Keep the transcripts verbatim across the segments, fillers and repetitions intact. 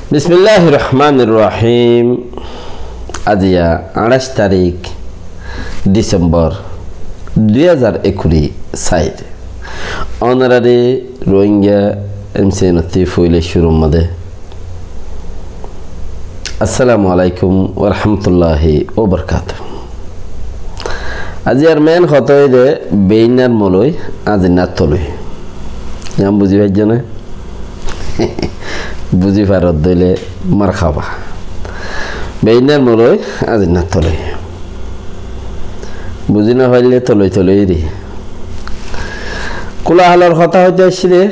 Bismilláhir rohmánir rohím. Aziya añçáic tarík Dhisembor dui házar ekuri sair. Ónorare Rohingya M C N ottú foila cúrur mazé assalamu alaikum wa rahmatullahi wa barakatuhu. Aziyar main hotá óilde beínnar molói, azinnar tolói. Yián buzí faijjó né? Buzí faroddé óile marhaba. Beínnar molói, azinnar tolói. Buzí no faillé tolói tolói ri. Kúla halor hotá hoitó aiccí de,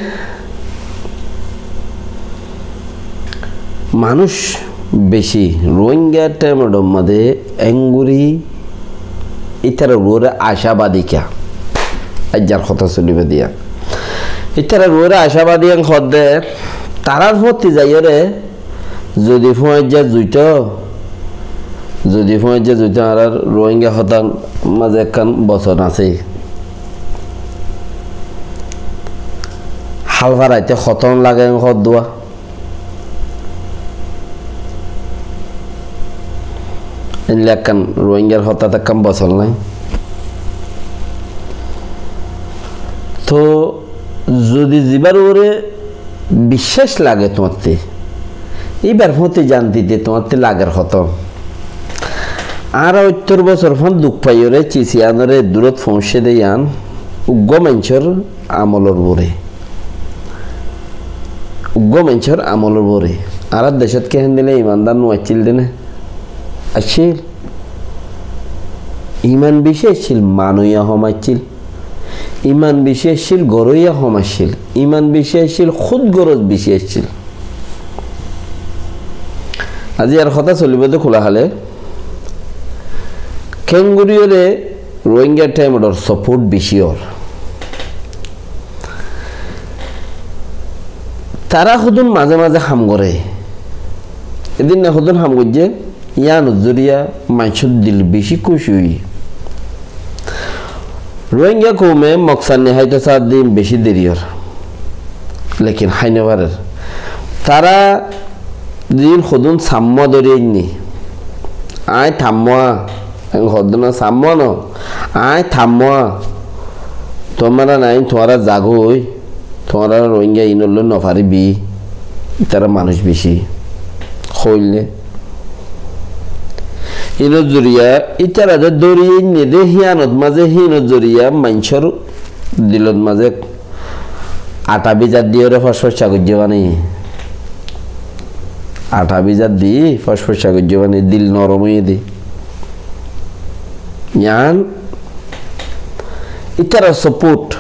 manúic beci Rohingya thaimor mazé enguri ítarar uore acabadi kiá? Aijjar hotá solibó de yián. Ítarar uore acabadi yián hoódde, tarár foti zaiyóre zodi fúañijja zuitó, zodi fúañijja zuitó, añárar Rohingya hotár mazé ekkán bosón asé. Hálfar aite hotón lage hoódduwa. Endilla ekkán Rohingyar hotát ekkán bosón nái. Toh zodi zibar uore biccác lage tuáñtte, íbar foti zan dite tuáñtte lager hotón. Añára óttor bosór fán duk faiyóre ciciyanóre eddurót foóñiccé de yián uggúa maincór amolor uore. Uggúa maincór amolor uore. Añárar decót ki héndilla imandar no accíl de né? Accíl. Iman beci accíl, manoiya hom accíl. Iman beci accíl, goroiya hom accíl. Iman beci accíl, húd goros beci accíl. Aijjar hotá solibó de kúla hale, kenguriyóre Rohingya thaimor soport beci ór. Tará hodún mazé mazé ham goré. Edin na hodún ham goijjé, yián zoriya maincór dil beci kúci óiye. Rohingya koume moksanni háito saádde beci deri ór. Lekin hái no farer. Tará zin hodún sammúa dóri ainné. Aññí thammúa, en hodún sammúa no. Aññí thammúa. Tuáñra nain tuáñra zagói. Tuáñra Rohingya ínor loi no faribí, ítara manúic beci. Hoilde. Ínor zoriya ítara de dóri ainné de híyanot mazé hínor zoriya maincór dilot mazé aṭa bizar diyóre fosfos sagojjo banaiyé. Aṭa bizar di fosfos sagojjo banaiyé, dil norom óiye de. Yián ítarar soport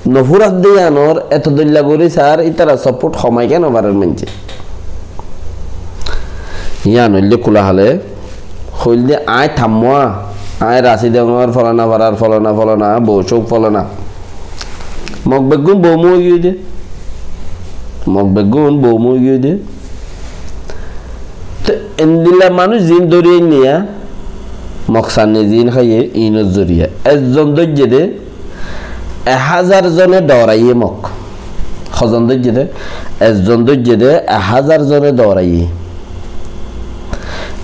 no fúradde yiánor eto dóilla gorí sar, ítarar soport homai kiyá no farer maincé. Yián óilde kúla hale, hoilde aññí thammúa, aññí Rasi Dongor folana farar folana folana, bou cóuk folana. Mok beggún bou mou ói giyói de. Mok beggún bou mou ói giyói de. Te endilla manúic zin dóri ainné ya, moksanni zin háiye, ínor zoriya. Ezzon dóijje de, ek házar zone dhoraiyé mok. Hozon dóijje de, ezzon dóijje de, ek házar zone dhoraiyé.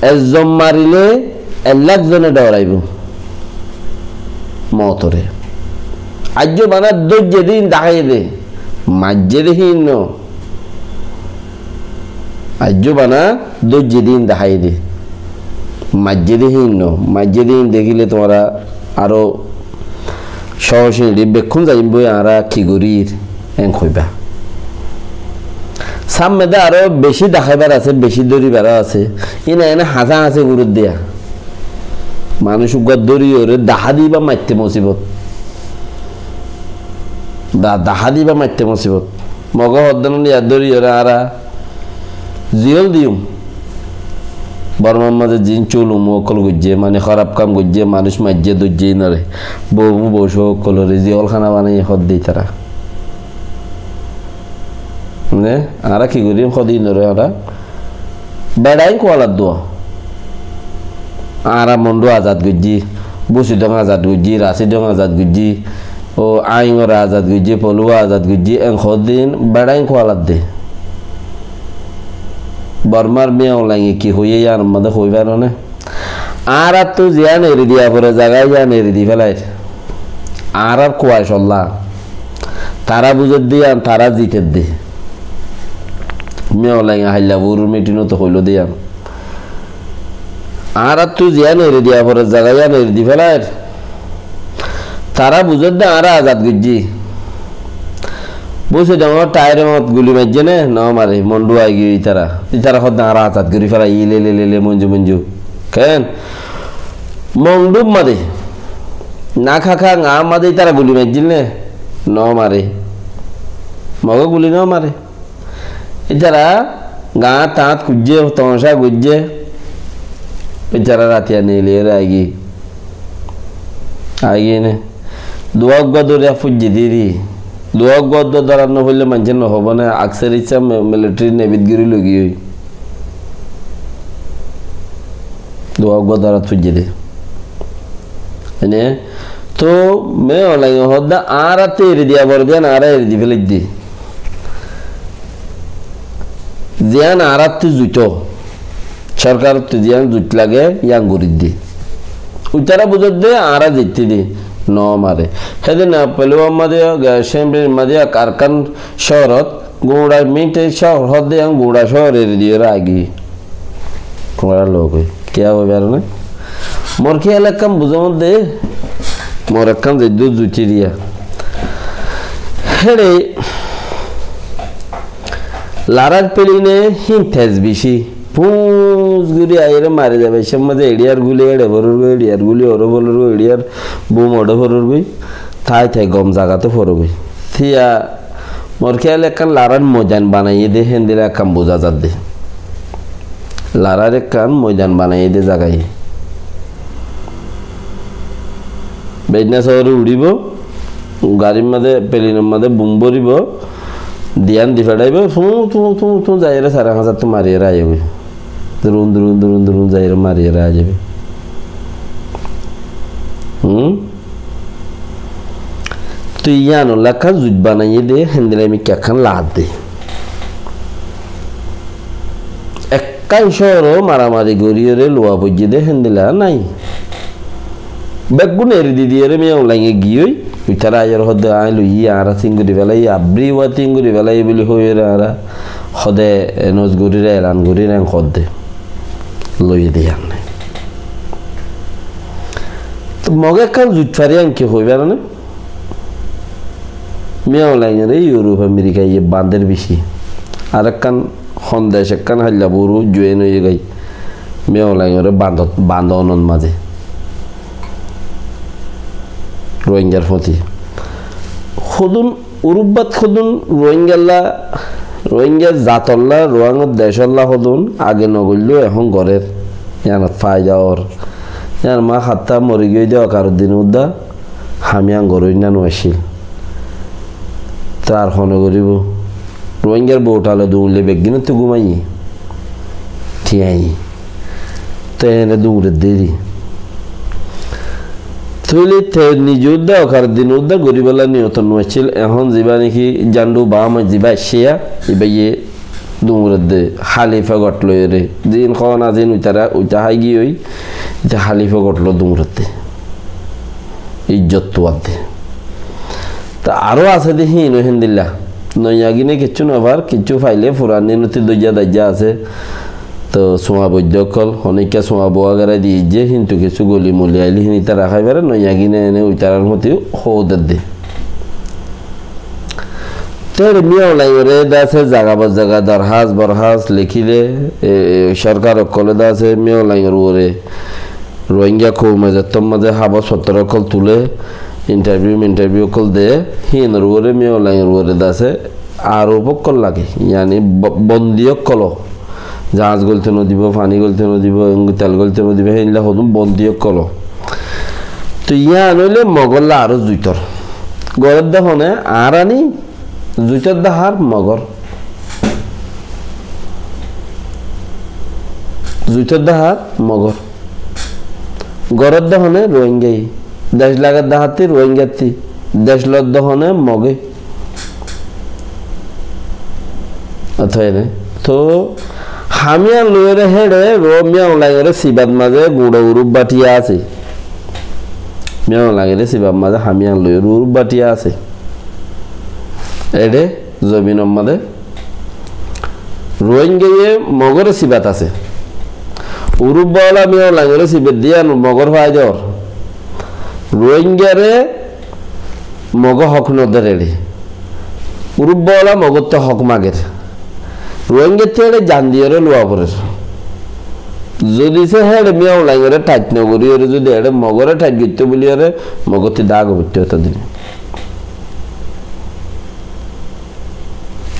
Ezzon marilé, ek lak zone dhoraibó. Motoré. Aijjó bana dóijje de hín daháiye de. Maijje de hín no. Aijjó bana dóijje de hín daháiye de. Maijje de hín no. Maijje de hín dekíle tuáñra aró cócin de bekkún zainbói añára ki gorír. En hoibá. Sámme de aró beci daháibar asé, beci dóribar asé. Ína ene hañsá hañsí goródde ya. Manúic uggúa dóriyoré dahá diba maitté musibot. Da-, dahá diba maitté musibot. Mogó hoddé no ya dóriyoré añára ziyól diyum. Bormar mazé zin cúlum ókkol goijjé, mane hóraf kam goijjé, manúic maijjé, dóijje ínoré. Bou mou bou cóuk ókkoloré ziyól hána banaiyé hoddé ítara. Ne, añára ki goijjum hoddé ínoré añára? Beçain kualar dua. Añára Mondu azad goijjí, Busidong azad goijjí, Rasidong azad goijjí, o Aingor azad goijjí, Poluwa azad goijjí, en hoddin beçain kualar de. Bormár Min Aung Hlainge ki hoiyé yíanor mazé hoi faro né? Añáráttu ziyán eri diya fore zaga yían eri di félair. Añárár kuwaic olla. Tará buzédde yían, tará zitedde. Min Aung Hlainge hailla búrur mitinót hoiló de yían. Añáráttu ziyán eri diya fore zaga yían eri di félair. Tará buzédde añára azad goijjí. Bósi dóñr thairor mazé guli maijjé né? No mare, Mondu aigiyói ítara. Ítara hoódde añára azad gorí félaiyí, le, le, le, le, Monju, Monju. Ken? Mongdub mazé. Nakaka ngaá mazé ítara guli maijjíl né? No mare. Mogé guli no mare. Ítara gañt tañt kuijjé, tomacá goijjé. Ítara ratiya neeliyóre aigiyé. Aigiyé né? Duwá uggúa dóriya fúijje diri. Duwá uggúa dórat no fúille maincé no hobó né, aksar issá mi-, militari nebit gorí loigiyói. Duwá uggúa dórat fúijje dé. Ene, to Min Aung Hlainge hoódde añáráttu eri diya fore de yían añára eri di félaidde. Ziyán añáráttu zuito, sorkarottu ziyán zuit lage, yían gorídde. Uitará buzédde añára zittí de, no mare. Hédin Pélwar mazé, Shémbror mazé, Arkan cóorót, guñça Min Aung Hlainge cóor hoódde yían guñça cóor eri diyóre aigiyé. Tuáñra loi kiyá hoi faro né? Mor kiyál ekkán buzá modde, mor ekkán zeddúr zuicí diya. Héçe larár pelin e hín tez bicí. Fúñs gorí aiyóre mari zaibar cómot mazé eçiyar guli eçe foror goi, eçiyar guli ore foror goi, eçiyar bum ore foror goi. Tái tái gom zagat foror goi. Tiya mor kiyál ekkán larár moidan banaiyé dé, héndilla ekkán buzá zadde. Larár ekkán moidan banaiyé dé zagaye. Beicná sóore uçíbo, garir mazé, pelinor mazé bum bóribo, diyan di feçaibo, tuñr, tuñr, tuñr, tuñr zaiyóre sairé fañsáttu mariyóre aiyógoi. Durun, durun, durun, durun zaiyóre mariyóre aiyógoi. Hum? Toi yíanolla ekkán zuit banaiyé dé, héndilla mikká ekkán laadde. Ekkán cóoro maramari goríyoré luwa foijjé dé, héndilla nái. Beggún eri di diyóre Min Aung Hlainge giyói, uitará aiyóre hoódde aññí loiyí, añára tin gorí félaiyí, abriyúa tin gorí félaiyí buli hoiyóre añára hoódde, e, nos gorír, elan gorír, en hoódde. Loiyé dé yían nái. To Mogé ekkán zuit fari yían ki hoi faro né? Min Aung Hlaingoré Europe, America ye bandér bicí. Ar ekkán hon dec ekkán hailla buru join óiye goi. Min Aung Hlaingoré bandot, bandonot mazé. Rohingyar foti. Hodún Urubbat hodún Rohingyalla, Rohingya zatolla, Rohingya decolla hodún age no goilló, ehón gorér. Yíanot faida ór. Yían ma hattá mori giyói de okar din udda, ham yían goróinna no accíl. Tar hone goríbo? Rohingyar boutale duñille beggínottú gúmaiye. Thíyañi. Te ene duñredde eri. Tóile te nize udda okar din udda goríbolla niyot no accíl, ehón ziba niki Jandu Bahama ziba accíya, ibaye duñredde háli fogot loiyóre. Zin hon azin uitará, uita hái giyói, ite háli fogot loi duñredde. Ijjot tuwadde. Ta aró asé de híin ó héndilla. Noyagine kiccú no far, kiccú faile furaninottú doijja daijja asé. To suañ boidde ókkol, honikka suañ bowa gerai diyé, kintu kissú goli moli aile hín itará hái fare, noyagine ene uitarár moti hó dedde. Te ere Min Aung Hlaingoré de asé zaga bor zaga dorhas borhas lekíle, e, e, sorkar ókkolé de asé Min Aung Hlaingor uore Rohingya koum ezottor mazé hagos fottor ókkol tulé, interview minterview ókkol de, híinor uore Min Aung Hlaingor uore de asé arop ókkol lage, yáni bo-, bondi ókkol, jaáñs goilto no dibo, faní goilto no dibo, tel goilto no dibo, héinla hodún bondi ókkol. To yían óile Mogólla aró zuitor. Gorédde hone añára ni, zuitor de hár? Mogór. Zuitor de hár? Mogór. Gorédde hone? Rohingyaye. Dec lagedde hátti? Rohingyattí. Dec lodde hone? Mogé. Ótoba ene. To Ham yián loiyóre héçe Ro-, Min Aung Hlaingoré sibat mazé guñça Urúbba thíya asé. Min Aung Hlaingoré sibat mazé ham yián loiyóre Urúbba thíya asé. Eçé zobinor mazé Ruáingaye Mogoré sibat asé. Urúbba ola Min Aung Hlaingoré sibat diyan Mogor faidor. Ruáingaré Mogé hók nodér eçé. Urúbba ola Mogóttu hók mager. Ruáingattú eçé zan diyoré luwa forer. Zodi se héçe Min Aung Hlaingoré thait nogoríyoré, zodi eçé Mogoré thait goittó buliyóre, Mogóttu dhágo foittó otó din.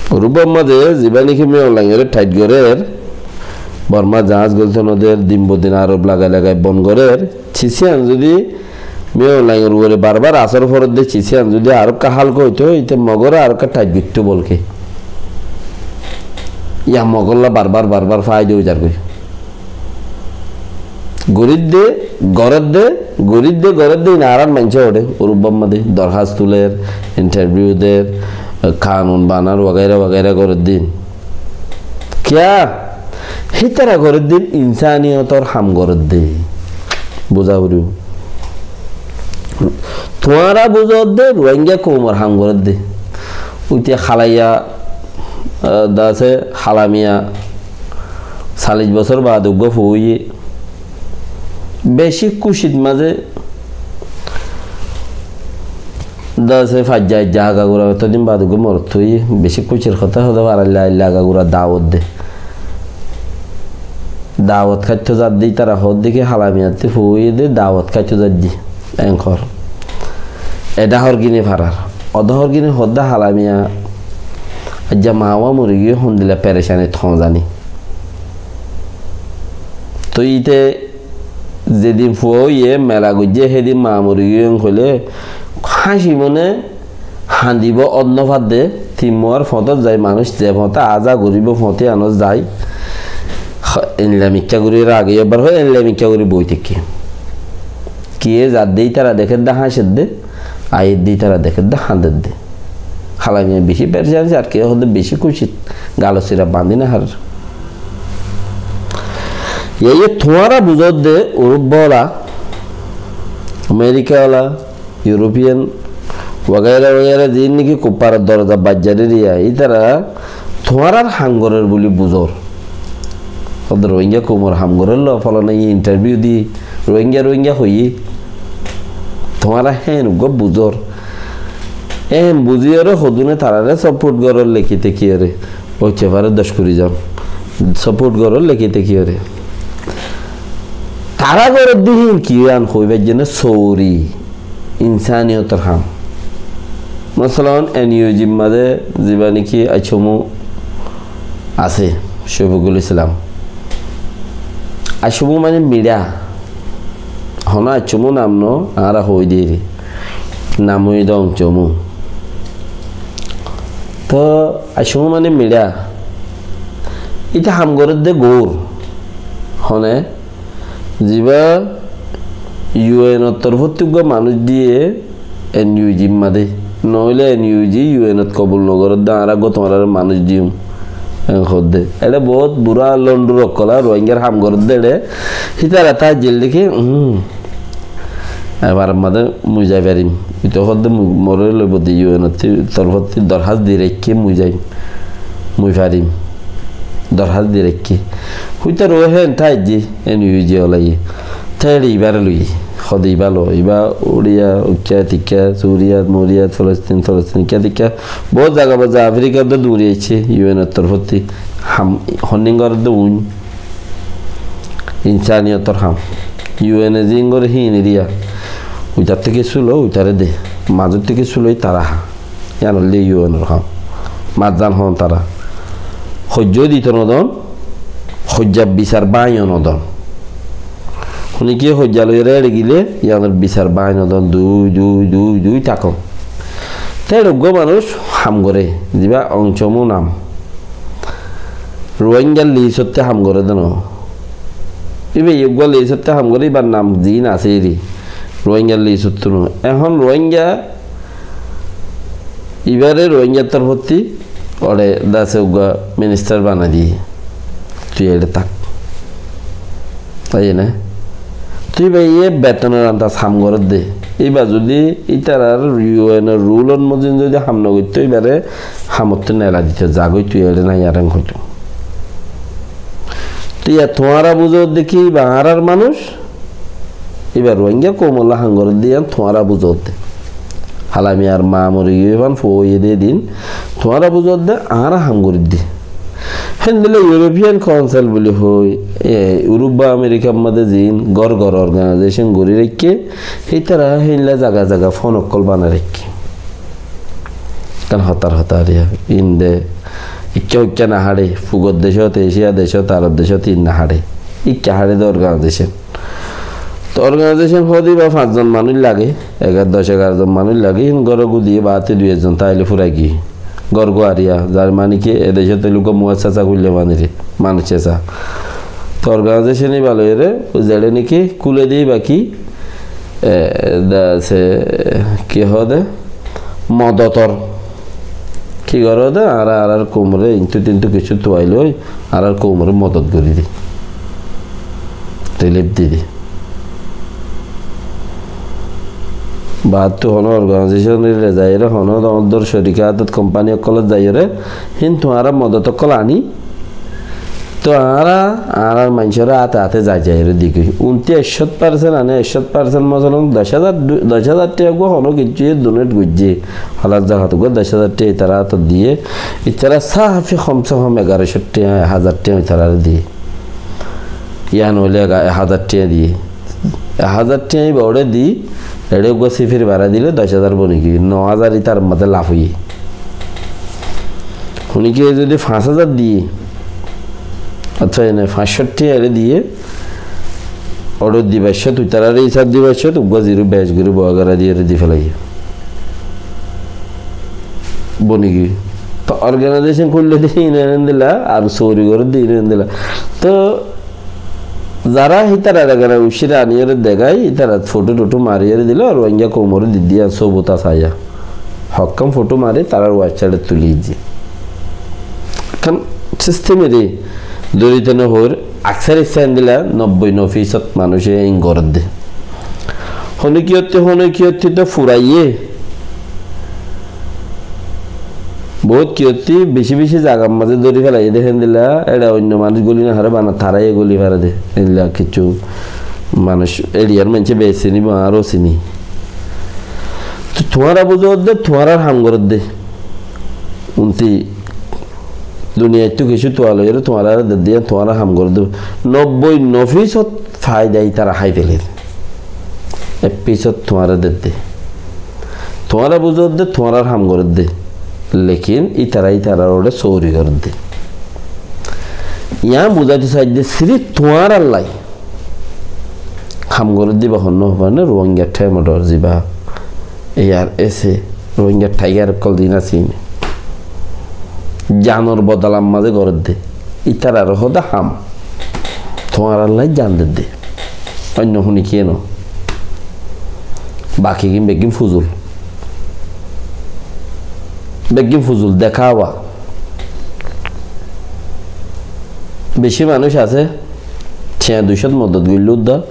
Urúbbar mazé zibá niki Min Aung Hlaingoré thait gorér, Bormá zaáñs golto nodér, din bodin arob lagai lagai bon gorér, Cisíyan zodi Min Aung Hlaingor uore barbar asór foredde, Cisíyan zodi arekka hálka óito, íte Mogoré arekka thait goittó bolke. Yá Mogolla barbar, barbar faida ói zargói. Goredde, goredde, goredde, goredde, ín añárar maincé óde, Urúbbar mazé dorhás tuler, interview der, kanun banar, wagaira, wagaira goredde ín. Kiyá? Hítara goredde ín insaniyotor ham goredde. Buzá foribó. Tuáñra buzódde Ruáinga koumor ham goredde. Uite Halaiya, ah, dase Halamiya, sallic bosór baade uggúa fua óiye. Beci kúcit mazé dase faijja aijja agagura, etodin baade uggúa morot óiye. Beci kúcir hotá hoó de, farailla ailla agagura dawot de. Dawot háitto zadde, ítara hoódde ki Halamiyattú fua óiye de, dawot háitto zadde. Enkor. Edá hórgini farar. Odá hórgini hoódde Halamiya. Aijja mawa morigiyói, hondila perecanit hoó zani. Toi íte zedin fua óiye mela goijjé, hédin ma morigiyói hoilé háñci mone hañdibó, ót nofadde, tin muar foñtot zai manúic ze foñte aza goríbou, foñti anot zai, ha, enla mikká gorí rage ebbar hoi, enla mikká gorí boi táikke. Kiyé zadde ítara dekédde háñcedde, aiyédde ítara dekédde hañdedde. Halamiya beci perecan, ar kiyé hoódde beci kúcit, galor sira bañdí nofarer. Yá, yá tuáñra buzódde Urúbba ola, Amerika ola, European, wagaira wagaira, ziín niki kuffaror dorza baijjá deriya, ítara tuáñrar ham gorér buli buzór. Hoódde Ruáinga koumor ham gorér loi, folana ye interview di, Ruáinga, Ruáinga hoiyé. Tuáñra héen uggúa buzór. Héen buzíyoré hodúne tararé support gorór lekíte kiyóre. Óite fare doc kuri zon support gorór lekíte kiyóre. Tará gorédde híin ki yián hoi faijjé né, sóori, insaniyotor ham. Masalan, N U G r mazé zibá niki Accumú asé, Cofíkul Islam. Accumú mane miçá. Honó Accumú nam no, añára hoi deri. Nam óilde Ongcomú. Toh Accumú mane miçá. Íte ham gorédde goór. Hone, zibá U N or torfóttu uggúa manúic diyé N U G r mazé. Noóile N U G U N ot kobul nogorédde, añára uggúa tuáñráre manúic diyum. En hoódde. Eçé boóut burá londhur ókkol ar Ruáingar ham gorédde eçé. Hítara táijjel deki, hum. Ebar mazé mui zai farim. Ítara hoódde mui, moré loibo de U N ot torfóttu dorhás di raikké mui zaim. Mui farim. Dorhás di raikké. Húitar uore héen táijje, N U G olaye. Te eçé ibáre loiye. Hoódde ibá lo, ibá Uçíya, uikká, tikká, Suriyat, Muriyat, Folostin, Folostin, ikká, tikká. Boóut zaga bazza Afrikar dé duri aiccé, U N or torfóttu. Ham, honnín gorédde uin. Insaniyotor ham. U N e ziín goré híin eriya. Uitar ttu kessú lo, uitaré de. Mazót ttu kessú loi tará há. Yián óilde U N or ham. Mazzán hoón tará. Hoijjó dito nodon, hoijja bisar báñiyo nodon. Hone ki hoijja loiyóre eçe gile, yiánor bisar báñi nodon, dui, dui, dui, dui tákon. Te eçe uggúa manúic ham goré, zibá Ongcomú nam. Ruáingar lisottú ham goré de no. Íba uggúa lisottú ham goré, íbar nam ziín asé eri. Ruáingar lisottú no. Ehón Ruáinga, ibáre Ruáingar torfóttu ore dase uggúa ministar banai diyé. Tui eçé ták. Tui íba ye betonor antas ham gorédde. Íba zodi ítarar U N or rulor mozin zodi ham no goittó, íbare hamottú nela dito, zagói tui eçé nai, areng hoitó. Tui ya tuáñra buzódde ki íba añárar manúic, íba Rohingya koumolla ham gorédde, yián tuáñra buzódde. Hala miyar ma mori giyé fán fua óiye de din, tuáñra buzódde, añára ham gorédde. Héndilla European Council buli hoi, e, Europe ba Amerikar mazé zin gór gór organization gorí raikké, hítara héndilla zaga zaga fon ókkol banai raikké. Kan hotar hotar ya, inde, ikká ikká no haçe, fugor decót, Asia decót, Arob decót in no haçe. Ikká haçe de organization. To organization hoóde íba fañs zon manúic lage, egar, doc egar zon manúic lage, hín gór uggúa diyé baáte dui ek zon táile furai giyé. Gór guariya, zar mani ki e decót e lukó muassasa kúille manire, manúic esa. To organization íba loiyóre, zeçé niki kúle diyé íba ki, e, da se, ki hoóde, modotor. Ki goróde, añára añárar koumoré intu tintu kessú tuwai loi, añárar koumoré modot gorí di. Relief di di. Baáttu honó organization ore zaiyóre, honó dor corikat ot company ókkolot zaiyóre, hín tuáñra modot ókkol aní, to añára, añárar maincóre áte áte zai zaiyóre di goi. Unti ekcót percent ané, ekcót percent mosolon doc házar, doc házar tiañ uggúa honó kessú ye donate goijjé. Halas zakat uggúa doc házar tiañ ítara átot diyé. Ítara sáfi hom se hom egarocót tiañ, ek házar tiañ ítarare diyé. Yían óile ek, ek házar tiañ diyé. Ek házar tiañ íba uçé di, eçé uggúa sifir barái dile doc házar boni giyé, no házar ítar mazé laf óiye. Honi ki zodi fañs házar diyé, athá ene fañs cót tiañ eçé diyé, uçé di fañs cót, ítarare ísab di fañs cót, uggúa zero bec gorí boa gorá diyé, eçé di felaiyé. Boni giyé. To organization kúille de hín endilla, ar sóori gorédde hín endilla. To Zará hítara ragana ucíre aníyore degáiye, hítara fothó-tothó mariyóre dile, ar Rohingya koumoré di diya sóbut asé aiya. Hokkán fothó mari tarár website ot tulí diyé. Ekkán system ere dóri tene hoóir, aksar issa endilla nobboi no fisót manúice ín gorédde. Hone kiyottí, hone kiyottí to furaiyé. Bout kiyottí beci beci zagar mazé dóri felaiyé de héndilla, eçe oinno manúic goli no fare, bana tará ye goli fare de. Héndilla kessú manúic, eriyar maincé beci sini, añára o sini. To tuáñra buzó de, tuáñrar ham goró de. Unti duniyaittú kessú tuwal óiyore tuáñrare de de, tuáñrar ham goró de. Nobboi no fisót faida ítara hái feler. Ek fisót tuáñra de de. Tuáñra buzó de, tuáñrar ham goró de. Lekin ítara ítarar uore sóori goró de. Yián buzáito saidde sirif tuáñrallai ham goró de íba honno hoiba né, Rohingya Thermidor ziba, A R S A, Rohingya Tiger ókkol zin asé íne. Zanor bodolar mazé goró de. Ítarar hoóde ham. Tuáñrallai zan de de. Oinno hone kiyé no. Bakigín beggín fuzul. Beggín fuzul, dekáwa. Beci manúic asé, tiañ duicót modot goillé udda.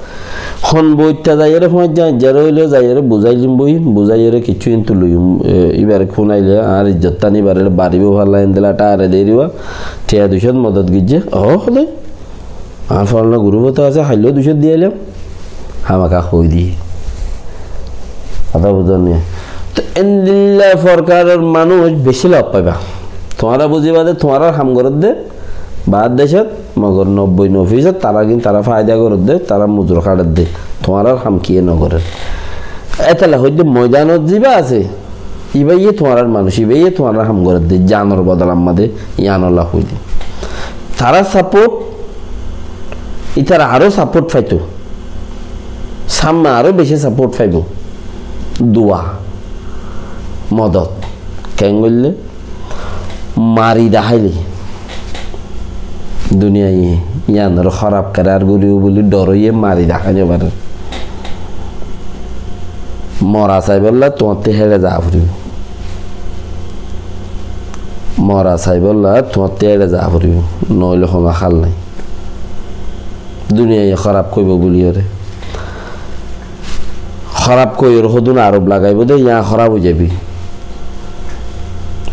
Hon boitta zaiyóre, fuañijja aijjar óile zaiyóre buzáilim boi, buzáiyóre kessú hintu loiyum, e, íbare kúnaile añár ijjottán íbare baribó falla, endilla tare deriba, tiañ duicót modot goijjé, o, hode. Añár folana gurufot asé, hailló duicót diyailám. Hámaka hoói diyé. Hotá buzón né? To endilla forkaror manúic beci lof faiba. Tuáñra buziba de, tuáñrar ham goró de, baár decót, mogor nobboi no fisót, tará gin tará faida goró de, tará muzur háçe de, tuáñrar ham kiyé no gorér. Étella hoói de moidanot ziba asé, íbaye tuáñrar manúic, íbaye tuáñrar ham goré de, zanor bodolar mazé, yiánolla hoói de. Tará support, ítara aró support faito. Samne aró beci support faibo. Dua, modot. Keén goillé? Mari daháile. Duniyaiye yiánore hóraf kerar goribo buli dor óiye mari daháino farer. Mora saibolla tuáñttú héçe zaa foribó. Mora saibolla tuáñttú héçe zaa foribó. Noóile hono hál nai. Duniyaiye hóraf hoibo buliyóre. Hóraf hoiyóre hodún arob lagaibó de, yián hóraf ói zaibi.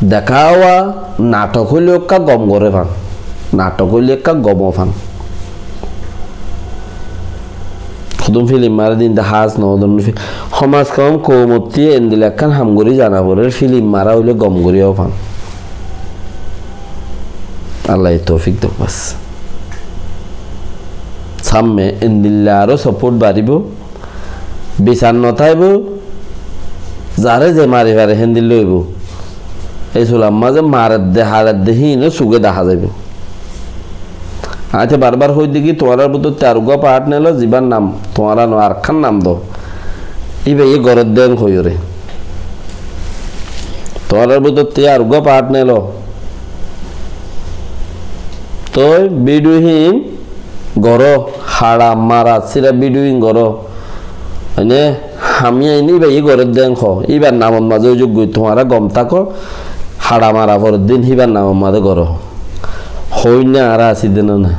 Dekáwa nathok óile ekká gom goré fán. Nathok óile ekká gom ó fán. Hodún filim mare de inde hás no, hodún fi-, homaz hom koumottí endilla ekkán ham gorí zana forer, filim mara óile gom gorí ó fán. Allaye toufik douk bas. Samme endilla aró support baribó, bisar no táibo, zare ze mari fare héndilla óibo. Ei sular mazé maredde, haredde híin ó suge dahá zaibo. Aññí te barbar hoóidde ki, tuáñrar bútottú ar uggúa part nelo, zibár nam tuáñra no, arekkán nam do. Íbayé gorédde hoiyóre. Tuáñrar bútottú ar uggúa part nelo. Toi bídiyo hín goró, haça mara, sira bídiyo hín goró. Mane, ham yián íbayé gorédde hoó, íbar namot mazé ói zagói, tuáñra gom táko, haça mara foredde híbar namot mazé goró. Hoóinna añára así de no na.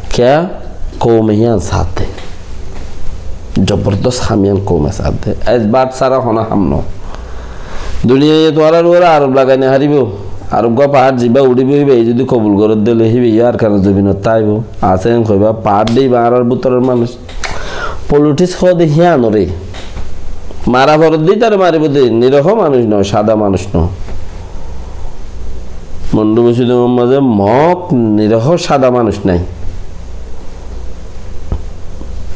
Kiyá? Koume híyan saádde. Zobordos ham yián koume saádde. Esbat sára honó ham no. Duniyaiye tuáñrar uore arob lagai no faribó. Ar uggúa part zibá uçíbo, íbayé zodi kobul gorédde óile, híbayé Arkanor zobinot táibo. Asé en hoibá, part de íba añárar bútoror manúic. Politics hoó de híanoré. Mara foredde ítare maribó de, nirohó manúic no, sáda manúic no. Mondu Musidumor mazé Mog nirohó sáda manúic nái.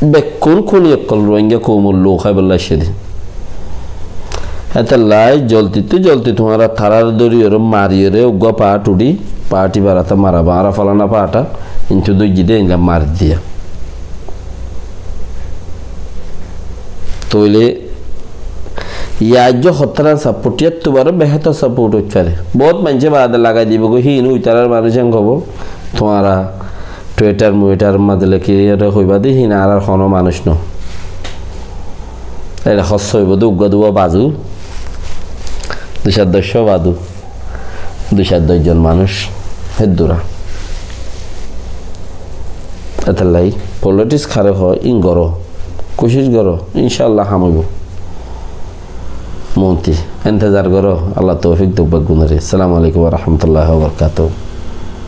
Bekkún kúni ókkol Rohingya koumor luk háibolla aiccé de. Hétolla zoldittú zoldi tuáñra tarár dóriyoré mariyóre uggúa part uçí, part íbar áte marabá, añára folana part, intú dóijji de, eilla mari diya. Tóile yá aijjó hottáran support, yáttu baró behétor support óit fare. Bout maincé baade lagai dibógoi, híin ítarar manúic en hoibó, tuáñra Twitter muitar mazé lekí iyóre hoibá de, híin añárar honó manúic no. Eçe hossá óibo de uggúa duwá bazu, dui cót doc bazu, dui cót doc zon manúic, héddura. Étolla politics haré hoó, ín goró, kucíc goró, incállah ham óibo. Monti, entezar goró, Allah toufik douk beggúnoré. Assalamu alaikum wa rahmatullahi wa barakatuhu.